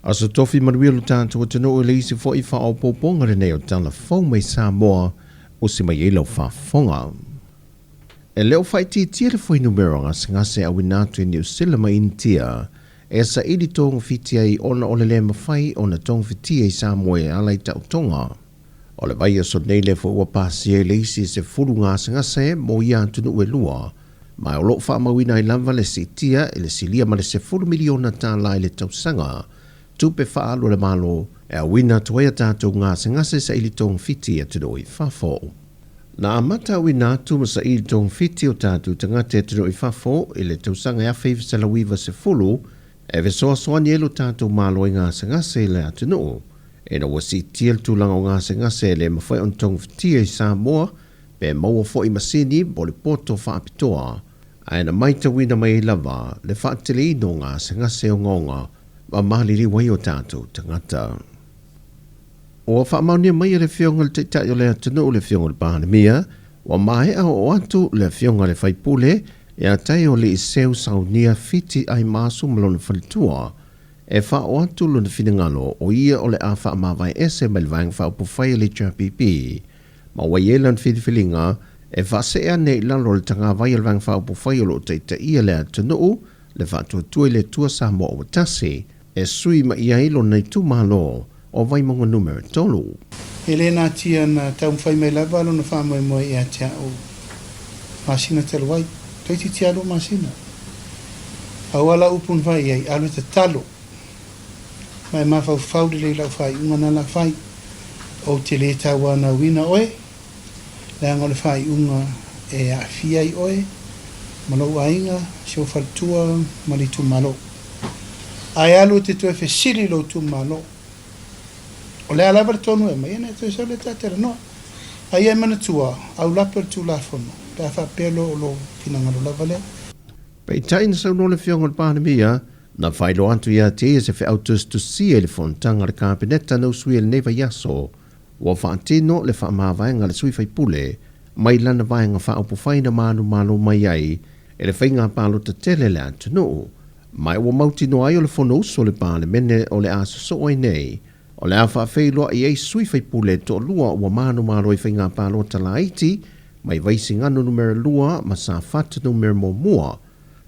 Aso Tofi manuia lo tatou atunuu i le isi foi faaopoopoga lenei o Tala Fou mai Samoa usi mai ai lau faafofoga. E le o faaitiitia le fuainumera o gasegase auina atu i Niu Sila ma Initia e saili togafiti ai ona o le le mafai ona togafitia i Samoa e ala i taotoga. O le vaiaso nei lea foi ua pasia i le isi 10 gasegase mo ia atunuu e lua, ma o lo o faamauina ai lava le siitia i le silia ma le $10 miliona i le tausaga, tupe faaalu a le Malo e auina atu ai a tatou gasegase saili togafiti i atunuu i fafo. Na amata auina atu ma saili togafiti o tatou tagata i atunuu i fafo i le tausaga e 1990 e fesoasoani ai lo tatou Malo i gasegase i le atunuu, ina ua siitia le tulaga o gasegase e le mafai ona togafitia i Samoa pe maua foi masini mo le poto faapitoa, ae na matauina mai ai lava le faateleina o gasegase ogaoga ma maliliu ai o tatou tagata. Ua faamaonia mai e le Afioga i le Taitai o le atunuu le Afioga i le Palemia, ua maea oo atu le Afioga i le Faipule ia Taeoli Seu Saunia Fiti Aimaasu ma lona faletua e faaoo atu lona finagalo o ia o le a faamavae ese mai le Vaega Faaupufai a le HRPP ma ua i ai lana filifiliga e faasee ane i lalo o le tagavai a le Vaega Faaupufai o lo o taitaia le atunuu le Faatuatua i le Atua Samoa ua Tasi e sui mai ai lona itumalo o Vaimauga Numera 3. E le natia na taumafai mai lava lona faamoemoe ia te a'u masina talu ai, toeitiiti lava lua masina. Pau lava lau upu na fai i ai, alu e tatalo, ma e mafaufau lelei i lau faaiuga na la fai. Ou te le tauanauina oe, leaga o le faaiuga e aafia ai oe ma lou aiga, si ou faletua ma le itumalo. Ae alu e te toe fesili i lou itumalo, o le a lava le tonu e aumai, ia ona e toe sau lea ta talanoa. A ia e manatua, aulape o le Tulafono, pe a faapea loa o lou finagalo lava lea. Peitai na saunoa le Afioga i le Palemia, na faailoa atu ia te ia se feau tusitusia i le fonotaga a le Kapeneta na usuia i lenei vaiaso, ua faatino le faamavaega a le sui faipule mai lana vaega faaupufai na manumalo mai ai e le faiga palota tele a le atunuu, ma ua mautinoa ai o le Fonousu a le Palemene o le a sosoo ai nei, o le a faafeiloai ai sui faipule e toalua ua manumalo i faiga palota laiti mai Vaisigano Numera 2 ma Safata Numera 1.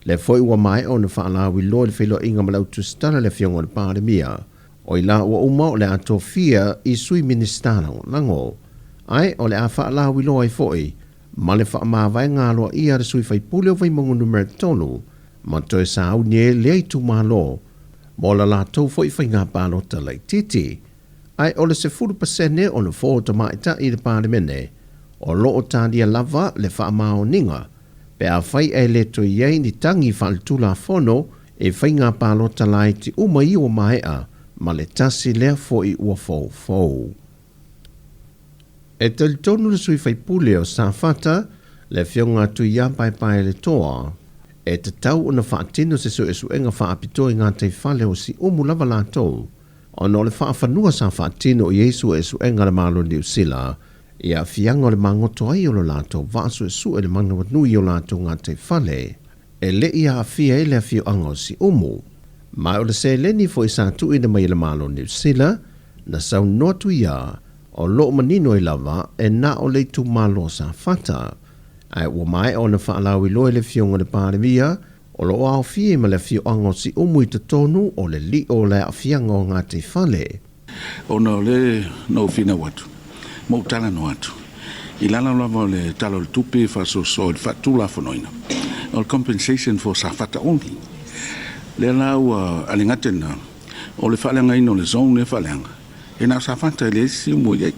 Lea foi ua maea ona faalauiloa i le feiloaiga ma le au tusitala le Afioga i le Palemia. O i la ua uma o le a tofia i Sui Minisita Lagolago. Ae o le a faalauiloa ai foi ma le faamavaega aloaia a le sui faipule o Vaimauga Numera 3 ma toe sauni ai lea itumalo mo la latou foi faiga palota laitiiti. Ae o le 10% o nofoa o tamaitai i le Palemene o lo o talia lava le faamaoniga pe afai ae le toe i ai ni tagi faaletulafono i faiga palota laiti uma ia ua maea ma le tasi lea foi ua foufou. E talitonu le sui faipule o Safata, le Afioga Tuiapaepaeletoa, e tatau ona faatino se suesuega faapitoa i gataifale o Siumu lava latou, ona o le faafanua sa faatino i ai suesuega a le Malo Niu Sila i aafiaga o le magoto ai o lo latou vaa suesue i le manawanui o latou gataifale e le i aafia ai le afioaga o Siumu. Ma o le seleni foi sa tuuina mai e le Malo Niu Sila, na saunoa atu ia o lo o manino ai lava e na o le itumalo o Safata. Ae ua maea ona faalauiloa e le Afioga i le Palemia o lo o aofia ai ma le afioaga o Siumu i totonu o le lio o le aafiaga o gataifale. Ona o lea na ou finau atu ma ou talanoa atu i lalo lava o le Tala o le Tupe faasoasoa i le faatulafonoina o le compensation for Safata only. Lea la ua a le gata i lena, o le faaleagaina o le zone lea faaleaga, e na o Safata e leai se Siumu o i ai.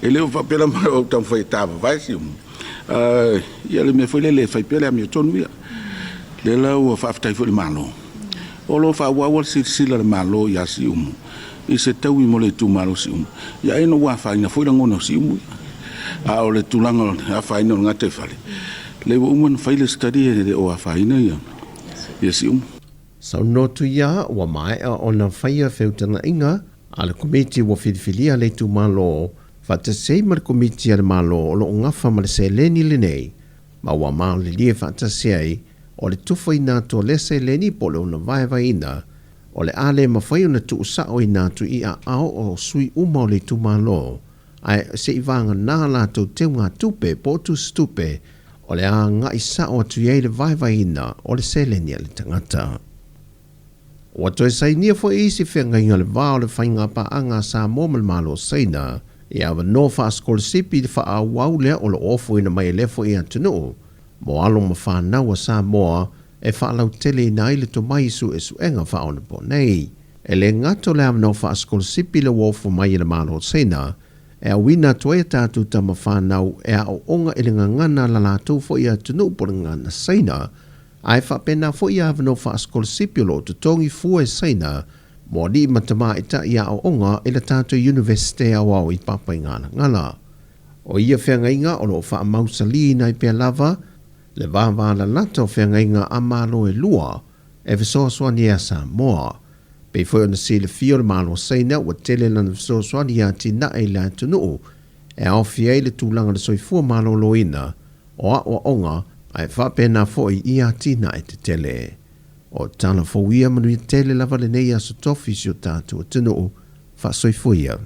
E le o faapea lava o taumafai e tavavae Siumu, ia le mea foi lele e fai pea le amiotonu ia. Lea la ua faafetai foi i le Malo, o lo o faaauau le silasila a le Malo ia Siumu i se taui mo le itumalo o Siumu. Ia ai ona ua afaina foi lagona o Siumu ia. A o le tulaga o le afaina o le gataifale, lea ua uma ona fai le study e le o afaina ia Siumu. Saunoa atu ia ua maea ona faia feutagaiga a le Komiti ua filifilia le itumalo faatasi ai ma le Komiti a le Malo o lo o gafa ma le seleni lenei ma ua malilie faatasi ai o le tufaina atu o lea seleni po o le ona vaevaeina. o le a le mafai ona tuusaoina atu i aao o sui uma o le itumalo, ae seivagana a latou teugatupe po o tusitupe o le a agai sao atu i ai le vaevaeina o le seleni a le tagata. Ua toe sainia foi isi feagaiga le va o le faigapaaga a Samoa ma le Malo o Saina i avanoa faasikolasipi i le faaauau lea o lo o ofoina mai e lea foi atunuu mo alo ma fanau a Samoa e faalauteleina ai le tomai i suesuega faaonaponei. E le gata o le avanoa faasikolasipi lea ua ofo mai e le Malo o Saina e auina atu ai a tatou tama fanau e aooga i le gagana a la latou foi atunuu po o le gagana Saina, ae faapena foi ia avanoa faasikolasipi o lo o totogi fua e Saina mo alii ma tamaitai aooga i le tatou Iunivesite Aoao i Papaigalagala. O ia feagaiga o lo o faamausaliina ai pea lava le vavalalata o feagaiga a Malo e lua e fesoasoani ai a Samoa. Pei foi ona silafia o le Malo o Saina ua tele lana fesoasoani i atinae i le atunuu e aofia ai le tulaga o le soifua maloloina, o aoaoga ae faapena foi i atinae tetele. O tala fou ia manuia tele lava lenei Aso Tofi i si o tatou atunuu. Faasoifua ia.